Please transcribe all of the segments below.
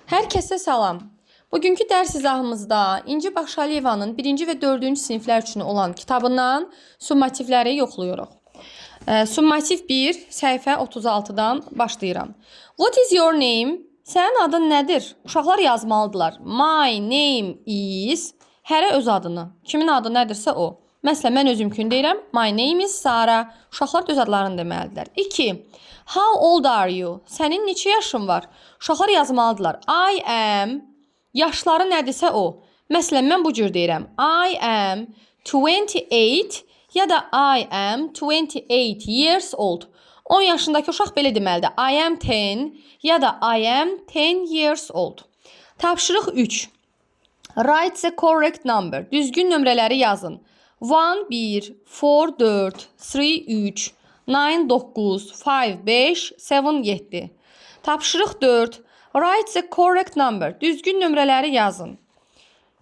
Hər kəsə salam. Bugünkü dərs izahımızda İnci Baxşəliyevanın 1-ci və 4-cü siniflər üçün olan kitabından summativləri yoxlayırıq. Summativ 1, səhifə 36-dan başlayıram. What is your name? Sənin adın nədir? Uşaqlar yazmalıdırlar. My name is, hərə öz adını. Kimin adı nədirsə o. Məsələn, mən özümkünü deyirəm. My name is Sara. Uşaqlar da öz adlarını deməlidirlər. 2. How old are you? Sənin neçə yaşın var? Uşaqlar yazmalıdırlar. I am, yaşları nədirsə o. Məsələn, mən bu cür deyirəm. I am 28 ya da I am 28 years old. 10 yaşındakı uşaq belə deməlidir. I am 10 ya da I am 10 years old. Tapşırıq 3. Write the correct number. Düzgün nömrələri yazın. 1, 1, 4, 4, 3, 3, 9, 9, 5, 5, 7, 7. Tapşırıq 4. Write the correct number. Düzgün nömrələri yazın.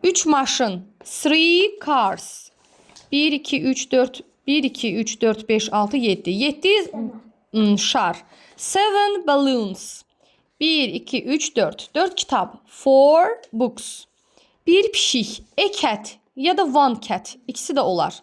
3 maşın. 3 cars. 1, 2, 3, 4, 1, 2, 3, 4, 5, 6, 7. 7 şar. 7 balloons. 1, 2, 3, 4. 4 kitab. 4 books. Bir pişik. A cat ya da one cat. İkisi də olar.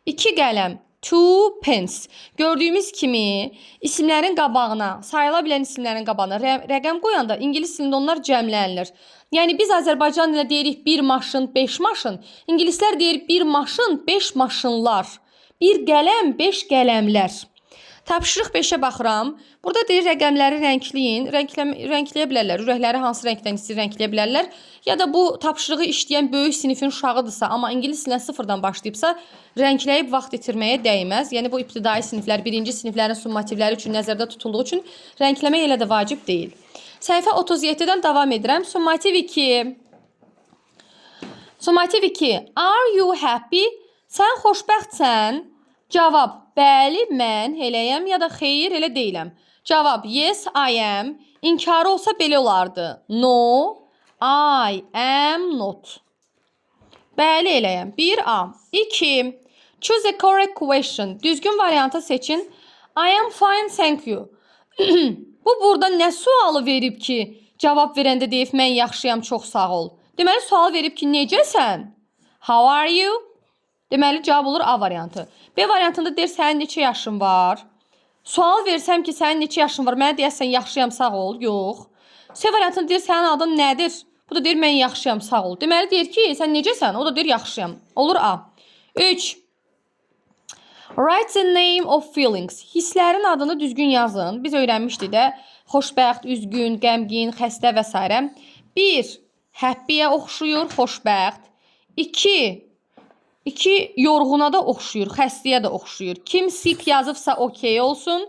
2 qələm. Two pens. Gördüyümüz kimi isimlərin qabağına, sayıla bilən isimlərin qabağına rəqəm qoyanda ingilis dilində onlar cəmlənilir. Yəni biz Azərbaycan dilində deyirik bir maşın, 5 maşın. İngilislər deyir bir maşın, 5 maşınlar. Bir qələm, 5 qələmlər. Tapşırıq 5-ə baxıram. Burada deyir rəqəmləri rəngləyin. Rəngləyə bilərlər. Ürəkləri hansı rəngdən istəyir rəngləyə bilərlər. Ya da bu tapşırığı işləyən böyük sinifin uşağıdırsa, amma ingilis dilindən sıfırdan başlayıbsa, rəngləyib vaxt itirməyə dəyməz. Yəni bu ibtidai siniflər, birinci siniflərin summativləri üçün nəzərdə tutulduğu üçün rəngləmək elə də vacib deyil. Səhifə 37-dən davam edirəm. Summativ 2. Summativ 2. Are you happy? Sən xoşbəxtsən? Cavab: Bəli, mən eləyəm ya da xeyr, elə deyiləm. Cavab: Yes, I am. İnkarı olsa belə olardı. No, I am not. Bəli, eləyəm. 1A. 2. Choose a correct question. Düzgün variantı seçin. I am fine, thank you. Bu burada nə sualı verib ki, cavab verəndə deyib mən yaxşıyam, çox sağ ol. Deməli sual verib ki, necəsən? How are you? Deməli cavab olur A variantı. B variantında deyir sənin neçə yaşın var? Sual versəm ki, sənin neçə yaşın var? Mənə deyəsən yaxşıyam, sağ ol. Yox. C variantında deyir sənin adın nədir? Bu da deyir mən yaxşıyam, sağ ol. Deməli deyir ki, sən necəsən? O da deyir yaxşıyam. Olur A. 3. Write the name of feelings. Hisslərin adını düzgün yazın. Biz öyrənmişdik də. Xoşbəxt, üzgün, qəmgin, xəstə və s. 1. Happy-yə oxşuyur, xoşbəxt. 2. 2 yorğuna da oxşuyur, xəstəyə də oxşuyur. Kim sick yazıbsa okey olsun.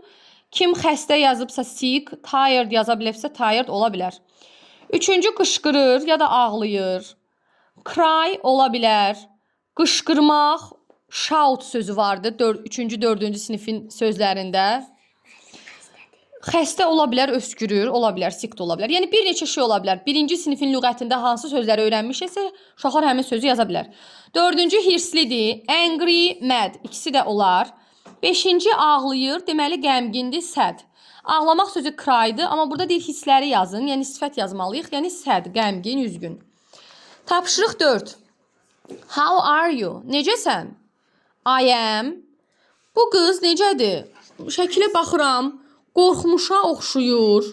Kim xəstə yazıbsa sick, tired yaza bilərsə tired ola bilər. Üçüncü qışqırır ya da ağlayır. Cry ola bilər. Qışqırmaq, shout sözü vardı. Üçüncü, dördüncü sinifin sözlərində. Xəstə ola bilər, öskürür, ola bilər, sick də ola bilər. Yəni bir neçə şey ola bilər. Birinci sinifin lüğətində hansı sözləri öyrənmişiksə, uşaqlar həmin sözü yaza bilər. Dördüncü hirslidir. Angry, mad. İkisi də olar. Beşinci ağlayır, deməli qəmgindir, sad. Ağlamaq sözü cry'dır, amma burada deyir hissləri yazın, yəni sifət yazmalıyıq. Yəni sad, qəmgin, üzgün. Tapşırıq 4. How are you? Necəsən? I am. Bu qız necədir? Şəkilə baxıram. Qorxmuşa oxşuyur.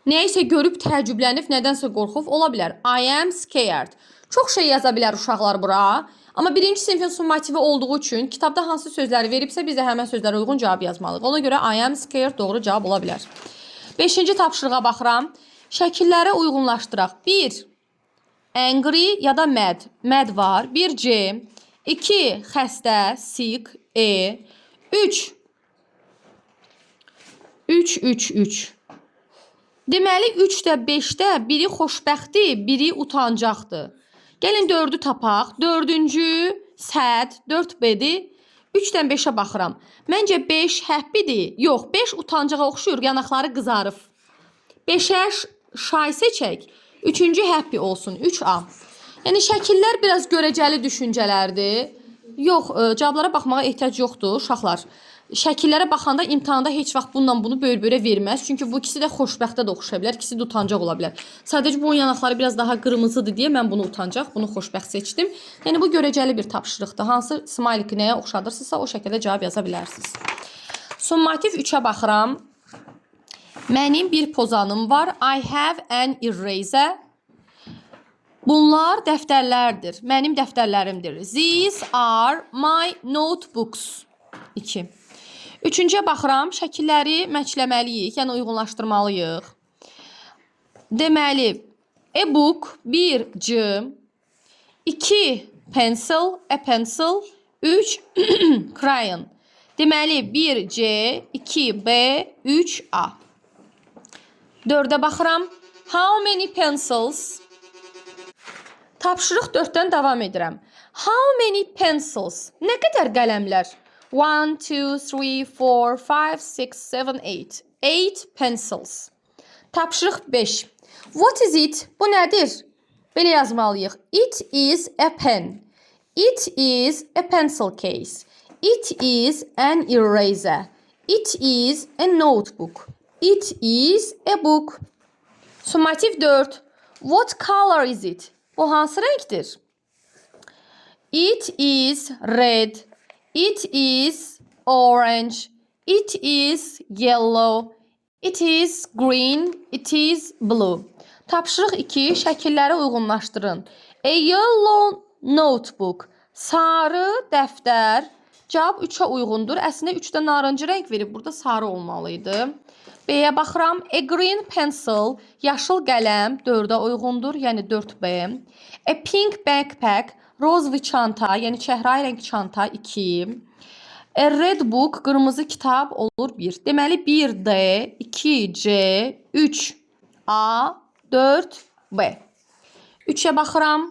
Nəyisə görüb təəccüblənib, nədənsə qorxub ola bilər. I am scared. Çox şey yaza bilər uşaqlar bura. Amma birinci sinifin summativi olduğu üçün kitabda hansı sözləri veribsə, biz də həmin sözlərə uyğun cavab yazmalıyıq. Ona görə I am scared doğru cavab ola bilər. Beşinci tapşırığa baxıram. Şəkillərə uyğunlaşdıraq. 1. Angry ya da mad. Mad var. 1C. 2. Xəstə, sick, E. 3. 3, 3, 3. Deməli 3-də 5-də biri xoşbəxtdir, biri utancaqdır. Gəlin 4-ü tapaq. 4-cü sad, 4B-dir. 3-dən 5-ə baxıram. Məncə 5 happy-dir. Yox, 5 utancağa oxşuyur, yanaqları qızarıb. 5-ə shy seçək. Üçüncü happy olsun. 3A. Yəni şəkillər biraz görəcəli düşüncələrdir. Yox, cavablara baxmağa ehtiyac yoxdur, uşaqlar. Şəkillərə baxanda imtahanda heç vaxt bununla bunu böyür-böyürə verməz. Çünki bu ikisi də xoşbəxtə də oxşaya bilər, ikisi də utancaq ola bilər. Sadəcə bunun yanaqları biraz daha qırmızıdır deyə mən bunu utancaq, bunu xoşbəxt seçdim. Yəni bu görəcəli bir tapşırıqdır. Hansı smaylik nəyə oxşadırsınızsa o şəkildə cavab yaza bilərsiniz. Summativ 3-ə baxıram. Mənim bir pozanım var. I have an eraser. Bunlar dəftərlərdir. Mənim dəftərlərimdir. These are my notebooks. 2. Üçüncüyə baxıram. Şəkilləri mətchləməliyik, yəni uyğunlaşdırmalıyıq. Deməli, a book 1 C, 2 pencil, a pencil, 3 crayon. Deməli 1 C, 2 B, 3 A. 4-ə baxıram. How many pencils? Tapşırıq 4-dən davam edirəm. How many pencils? Nə qədər qələmlər? 1, 2, 3, 4, 5, 6, 7, 8. 8 pencils. Tapşırıq 5. What is it? Bu nədir? Belə yazmalıyıq. It is a pen. It is a pencil case. It is an eraser. It is a notebook. It is a book. Summativ 4. What color is it? Bu hansı rəngdir? It is red. It is orange. It is yellow. It is green. It is blue. Tapşırıq 2. Şəkilləri uyğunlaşdırın. A yellow notebook. Sarı dəftər. Cavab 3-ə uyğundur. Əslində 3-də narıncı rəng verib. Burada sarı olmalı idi. B-yə baxıram. A green pencil. Yaşıl qələm 4-ə uyğundur. Yəni 4B. A pink backpack. Rozvi çanta, yəni çəhrayı rəng çanta 2. A red book, qırmızı kitab olur 1. Deməli 1D, 2C, 3A, 4B. 3-ə baxıram.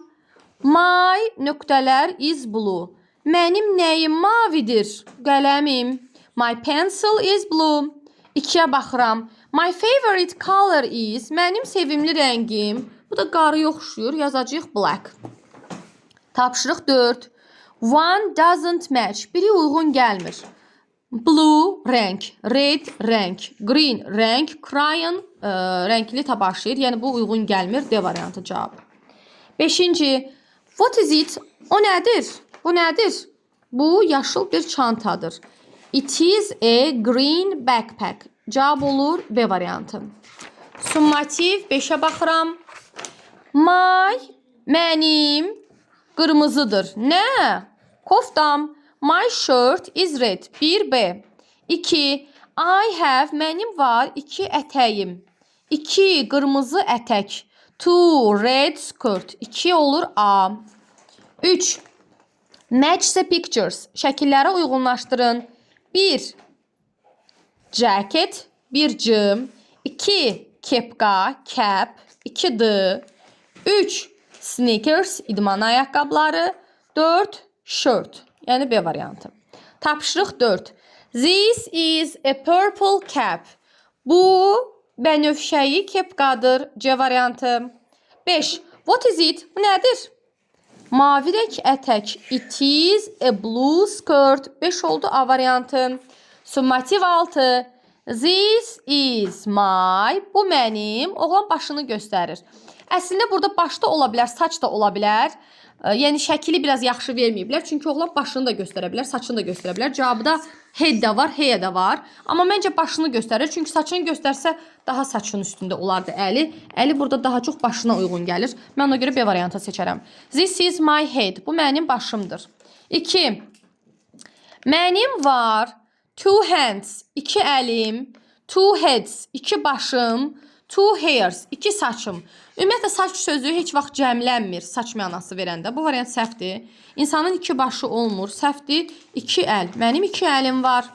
My nöqtələr is blue. Mənim nəyim mavidir? Qələmim. My pencil is blue. 2-yə baxıram. My favorite color is. Mənim sevimli rəngim. Bu da qarıya oxşuyur. Yazacağıq black. Tapşırıq 4. One doesn't match. Biri uyğun gəlmir. Blue rəng, red rəng, green rəng, crayon rəngli təbaşir. Yəni bu uyğun gəlmir. D variantı cavab. Beşinci. What is it? O nədir? Bu nədir? Bu yaşıl bir çantadır. It is a green backpack. Cavab olur B variantı. Summativ 5-ə baxıram. My mənim qırmızıdır. Nə? Koftam. My shirt is red. 1B. 2. I have, mənim var 2 ətəyim. 2 qırmızı ətək. Two red skirt. 2 olur A. 3. Match the pictures. Şəkillərə uyğunlaşdırın. 1. Jacket. 1C. 2. Kepka. Cap. 2D. 3. Sneakers. İdman ayaqqabıları. 4. Shirt. Yəni B variantı. Tapşırıq 4. This is a purple cap. Bu bənövşəyi kepkadır. C variantı. 5. What is it? Bu nədir? Mavi rəng ətək. It is a blue skirt. 5 oldu A variantı. Summativ 6. This is my. Bu mənim. Oğlan başını göstərir. Əslində burada başda ola bilər, saç da ola bilər. Yəni şəkili biraz yaxşı verməyiblər. Çünki oğlan başını da göstərə bilər, saçını da göstərə bilər. Cavabı da head də var, hair də var. Amma məncə başını göstərir. Çünki saçını göstərsə daha saçın üstündə olardı əli. Əli burada daha çox başına uyğun gəlir. Mən ona görə B variantı seçərəm. This is my head. Bu mənim başımdır. 2. Mənim var two hands, iki əlim, two heads, iki başım, two hairs, iki saçım. Ümumiyyətlə saç sözü heç vaxt cəmlənmir saç mənası verəndə. Bu variant səhvdir. İnsanın iki başı olmur. Səhvdir. İki əl. Mənim iki əlim var.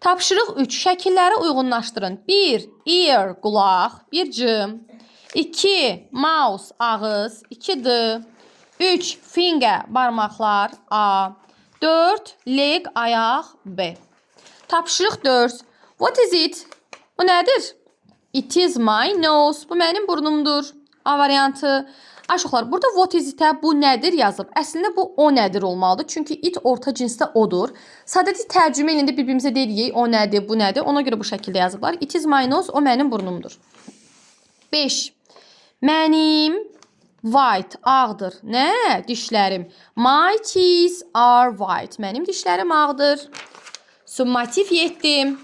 Tapşırıq 3. Şəkilləri uyğunlaşdırın. 1. Ear, qulaq. 1C. 2. Mouth, ağız. 2D. 3. Finger, barmaqlar. A. 4. Leg, ayaq. B. Tapşırıq 4. What is it? Bu nədir? It is my nose. Bu mənim burnumdur. A variantı. Ay uşaqlar, burada what is it-ə bu nədir yazıb. Əslində bu o nədir olmalıdır. Çünki it orta cinsdə odur. Sadəcə tərcümə eləyəndə bir-birimizə deyirik o nədir, bu nədir. Ona görə bu şəkildə yazıblar. It is my nose, o mənim burnumdur. 5. Mənim white ağdır. Nə? Dişlərim. My teeth are white. Mənim dişlərim ağdır. Summativ 7.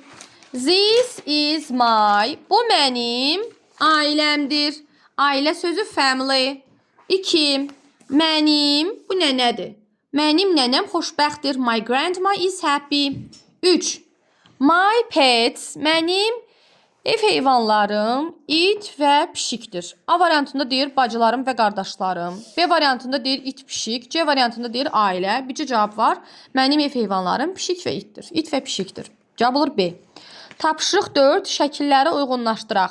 This is my. Bu mənim ailəmdir. Ailə sözü family. 2. Mənim. Bu nənədir. Mənim nənəm xoşbəxtdir. My grandma is happy. 3. My pets. Mənim ev heyvanlarım it və pişikdir. A variantında deyir bacılarım və qardaşlarım. B variantında deyir it, pişik. C variantında deyir ailə. Bircə cavab var. Mənim ev heyvanlarım pişik və itdir. İt və pişikdir. Cavab olur B. Tapşırıq 4. Şəkilləri uyğunlaşdıraq.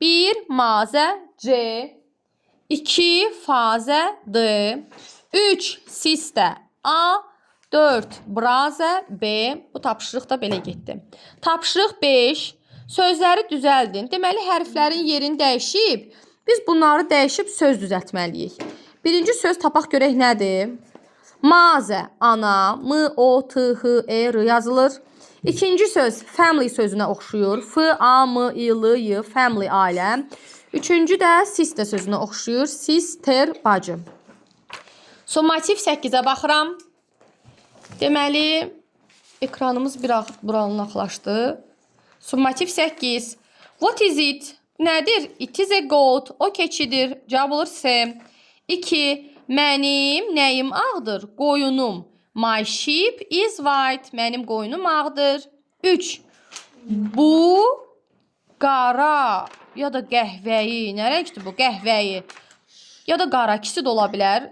1. Mother C. 2. Father D. 3. Sister A. 4. Brother B. Bu tapşırıq da belə getdi. Tapşırıq 5. Sözləri düzəldin. Deməli hərflərin yerini dəyişib biz bunları dəyişib söz düzəltməliyik. Birinci söz tapaq görək nədir? Mother, ana, M O T H E R yazılır. İkinci söz family sözünə oxşuyur. F A M I L Y, family ailə. Üçüncü də sister sözünə oxşuyur. Sister bacı. Summativ 8-ə baxıram. Deməli ekranımız biraz bulanıqlaşdı. Summativ 8. What is it? Nədir? It is a goat. O keçidir. Cavab olur C. 2. Mənim nəyim ağdır? Qoyunum. My sheep is white. Mənim qoyunum ağdır. 3. Bu qara ya da qəhvəyi. Nə rəngdir bu? Qəhvəyi. Ya da qara, ikisi də ola bilər.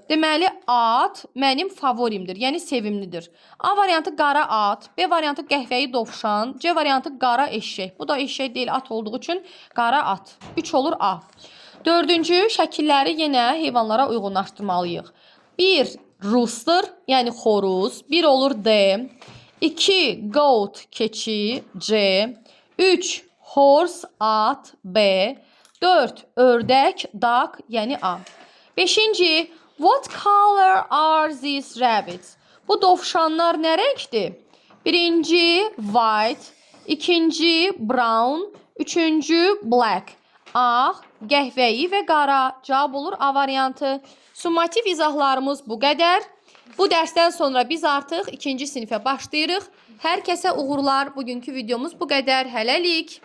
Deməli at mənim favorimdir, yəni sevimlidir. A variantı qara at, B variantı qəhvəyi dovşan, C variantı qara eşşək. Bu da eşşək deyil, at olduğu üçün qara at. 3 olur A. Dördüncü, şəkilləri yenə heyvanlara uyğunlaşdırmalıyıq. 1 rooster, yəni xoruz. 1 olur D. 2 goat, keçi, C. 3 horse, at, B. 4 ördək, duck, yəni A. Beşinci, what color are these rabbits? Bu dovşanlar nə rəngdir? Birinci white, ikinci brown, üçüncü black. Ağ, qəhvəyi və qara. Cavab olur A variantı. Summativ izahlarımız bu qədər. Bu dərsdən sonra biz artıq ikinci sinifə başlayırıq. Hər kəsə uğurlar. Bugünkü videomuz bu qədər. Hələlik.